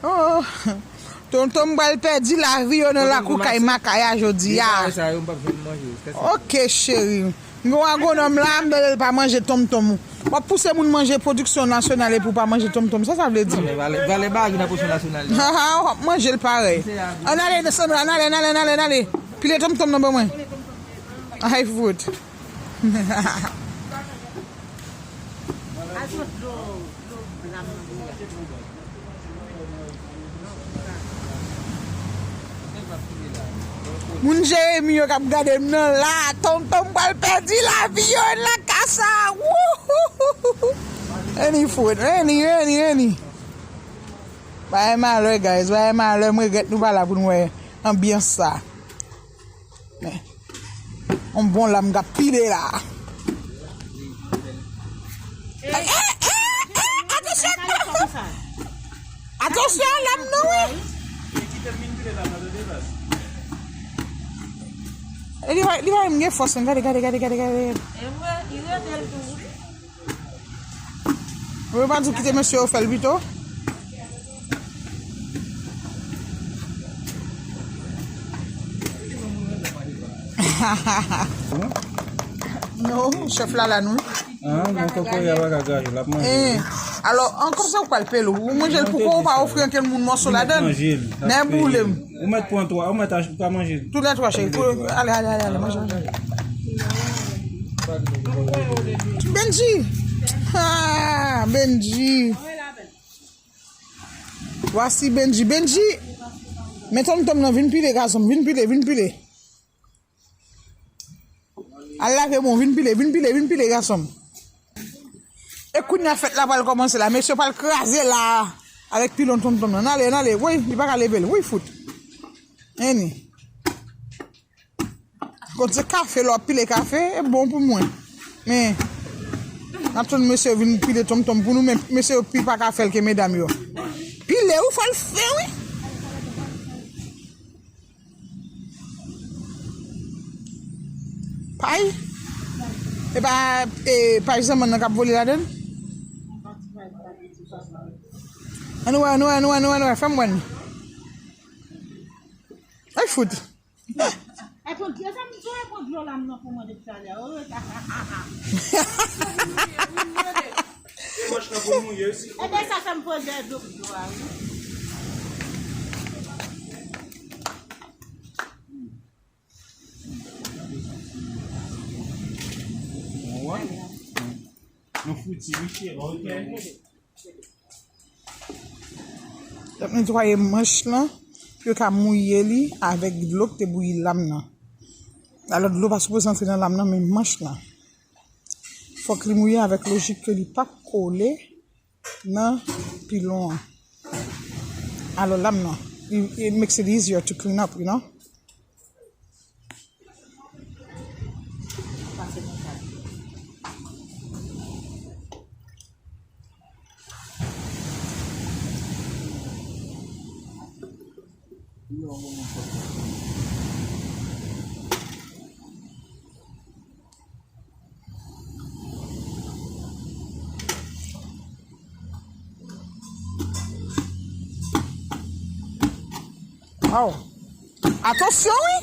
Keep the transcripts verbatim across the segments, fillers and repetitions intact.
Oh, tonton m pral pèdi lavi yo nan lakou kay Makaya jodi a. Ok, cheri. M gen yon agwonòm la, m tande l pa manje tonmtonm. W ap pouse moun manje pwodiksyon nasyonal epi w pa manje tonmtonm. Sa sa vle di? Non, men valè, valè bagay nan pwodiksyon nasyonal li. Ha, ha, w ap manje l parèy. Ann ale, Sandra, ann ale, ann ale, ann ale, ann ale. Pile tonmtonm nan ban mwen. Ay, fout. Moun Jeremi yo k ap gade m nan la, tonton m pral pèdi lavi yo nan kasa. Wouhou! Any food, any, any, any. Bagay malè, guys, bagay malè, m regrèt nou pa la pou nou wè anbyans sa. Men, yon bon lam k ap pile la. Eh, eh, eh, eh, atansyon! Atansyon, lam nan, wi! E li pa, li pa menm gen fòs, men gade, gade, gade, gade, gade. Ou pa di w kite mesye yo fè l pito? Non, chèf la la nou. Ah, men kòkòya pa ka gaye, l ap manje. Eh, alò, an kòmsi ou pral pele w. Ou manje l pou kò ou pa ofri ankenn moun mòso ladan l. Nèboule m. Ou mèt pran twa, ou mèt ach-, ou ka manje. Tou lè twa, cheri. Pou, ale, ale, ale, ale, manje, manje. Benji! Ah, Benji! Vwasi Benji. Benji! Men tonmtonm nan, vin pile, gason m. Vin pile, vin pile. Al lave men w, vin pile, vin pile, vin pile, gason m. E kounye a fèt la pral kòmanse la. Mesye pral kraze la avèk pilon tonmtonm nan. N ale, n ale. Woy, li pa ka leve l. Woy, fout. Any. Kot se kafe, lè w ap pile kafe, e bon pou mwen. Men, n ap tann mesye yo vin pile tonmtonm pou nou, men mesye yo pi pa ka fè l ke medam yo. Pile, wi, fò l fè, wi. Pay? E pa, e, pay zanmann nan k ap vole ladan l? Ann wè, ann wè, ann wè, ann wè, ann wè, fè m wè n. Ay, fout. Ay, pran dlo, sa m, sa m pran dlo lam nan pou mwen depi talè. Oh, e manch lan pou mouye, wi. Ebyen, sa fè m pran de dlo, dlo a, wi. Nou fouti, wi, cheri. L ap netwaye manch lan pou yo ka mouye li avèk dlo k te bouyi lam nan. Alò, dlo pa sipoze antre nan lam nan, men manch lan. Fòk li mouye avèk lojik ke li p ap kole nan pilon an. Alò, lam nan, it, it makes it easier to clean up, you know? Aw. Atansyon, wi!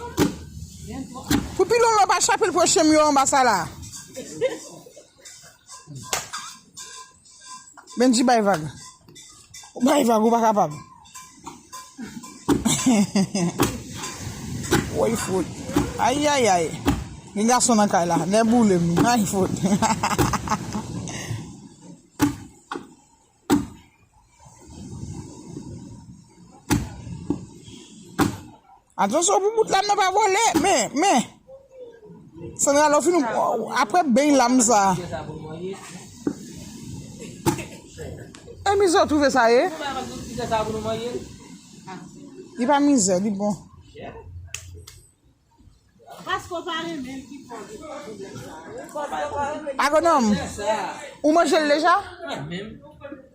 Pou pilon lò pa chape l pran chen m yo anba sa la. Benji bay vag. Ou bay vag, ou pa kapab. Woy, fout. Ayayay. Gen gason nan kay la. Nèboule m. Ay, fout. Atansyon pou bout lam nan pa vole. Men, men. Sandra, lè w fin, apre beny lam sa. E mizè w twouve sa ye? Li pa mizè, li bon. Paske w pa renmen l ki fè w gen pwoblèm sa a. Agwonòm, ou manje l deja? Mwen menm,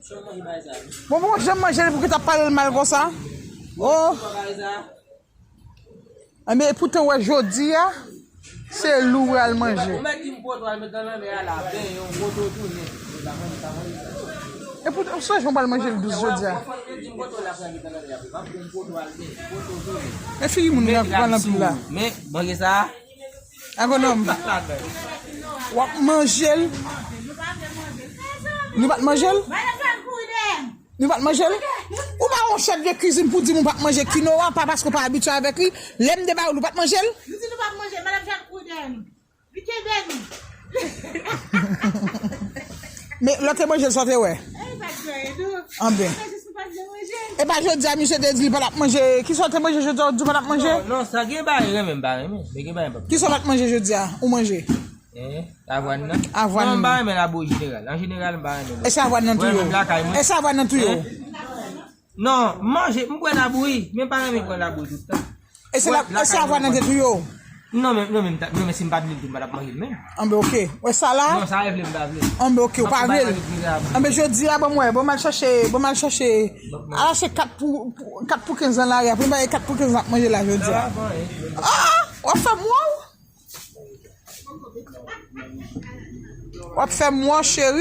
se manje bagay sa a. Bon, bon, janm manje l pou ki t ap pale l mal konsa? Oh. Enben, epoutan, w wè, jodi a, se li w pral manje. Ou mèt di m poto al met nan lanmè a la, benyen, w poto tounen. Ou pa manje, pa manje sa. E pou ou sonje mwen pral manje l dous jodi a. Men figi moun nan pral anpil la. Men manje sa. Agwonòm. W ap manje l. Nou pa t manje l? Nou pa t manje l? Ou pa yon chèf de kwizin pou di m ou pa t manje kinowa, pa paske w pa abitye avèk li. Lè m te ba ou l, ou pa t manje l? Nou di nou pa t manje, madanm Jan kouri dèyè nou. Li kenbe nou. Men lè w te manje l, sa w te wè? Ay, pa t gen anyen tou. Anben. Se jis nou pa t gen manje. E pa jodi a misye te di li pa t ap manje. Kisa w te manje jodi a, w di w pa t ap manje? Non, sa gen bagay renmen m pa renmen. Men gen bagay m pa. Kisa w pa t manje jodi a? Ou manje? Eh, avwàn nan. Avwàn Non, m nan. pa renmen labouyi jeneral. An jeneral, m pa renmen. E se avwàn nan tou yo? Mwen menm lakay mwen. E se avwàn nan tou yo? Non, manje, m bwè labouyi, men m pa renmen pran labouyi tout tan. E se la, e se avwàn nan te tou yo? Non, men, non, men, non, men si m pa t vle l tou, m pa t ap manje l menm. Anben, ok. Wè sa la? Non, sa e vle m pa vle. Anben, ok, ou pa vle l. Anben, jodi a, bon, mwen, bon, m al chache, bon, m al chache. Al achte kat pou, pou, kat pou kenz nan lari a. Pou m bay kat pou kenz nan ap manje la jodi a. Ah, w ap fè m wè w? W ap fè m wè w, cheri.